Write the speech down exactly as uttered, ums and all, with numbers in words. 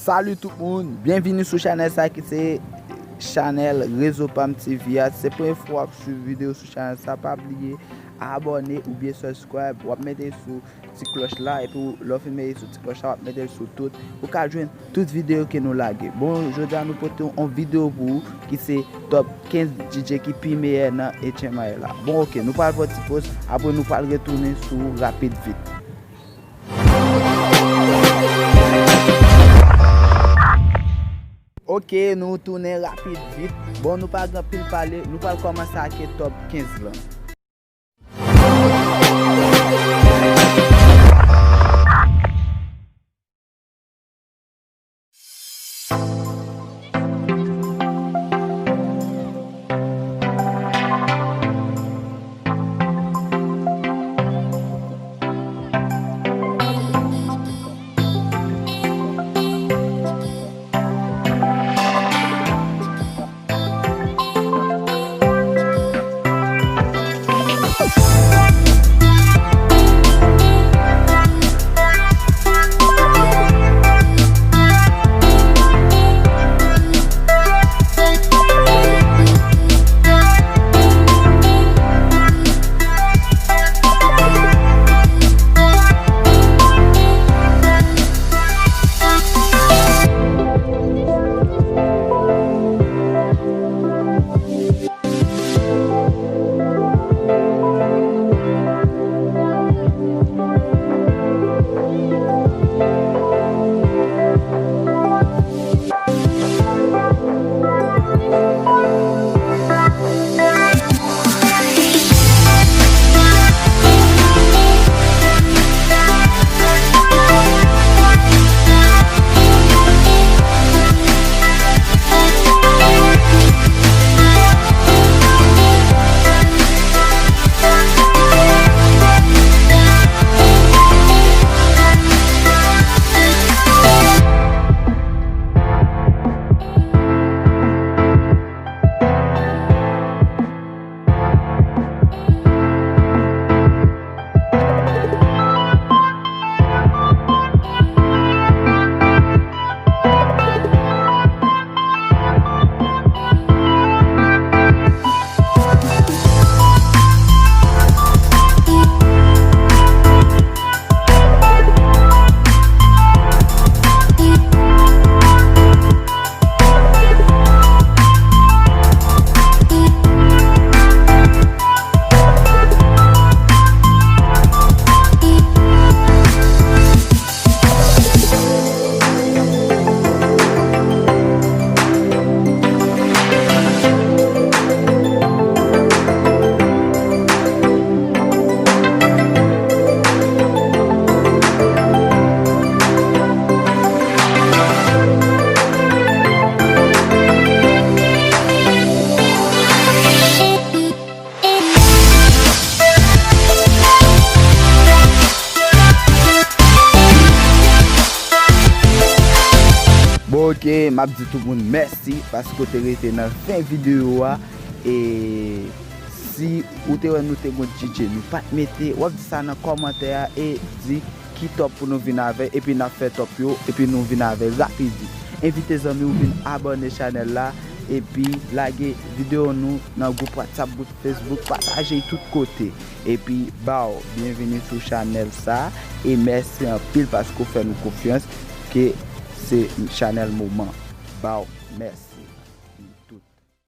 Salut tout moun, byenvini sou chanèl sa ki se chanèl Rezo Pam T V a. Si se premye fwa w ap swiv videyo sou chanèl sa, pa bliye abòne oubyen subscribe. W ap mete sou ti klòch la, epi w, lè w fin mete sou ti klòch la, w ap mete l sou tout. Ou ka jwenn tout videyo ke nou lage. Bon, jodi a nou pote yon videyo pou ou ki se top kenz D J ki pi meyè nan H M I la. Bon, oke, nou pral fè yon ti poz, apre nou pral retounen sou rapid vit. Oke, nou tounen rapid vit. Bon, nou pa gen anpil pale, nou pral kòmanse ak top kenz lan. Bon, oke, m ap di tout moun mèsi paske w te rete nan fen videyo a. E si ou te wè nou te gon D J nou pa t mete, w ap di sa nan kòmantè a e di ki top pou nou vin avè, epi n ap fè top yo, epi nou vin avè rapid vit. Envite zanmi w vin abòne chanèl la, epi lage videyo nou nan gwoup WhatsApp, gwoup Facebook, pataje tout kote. Epi, baw, byenvini sou chanèl sa, e mèsi anpil paske w fè nou konfyans ke se chanèl moman. Baw, mèsi.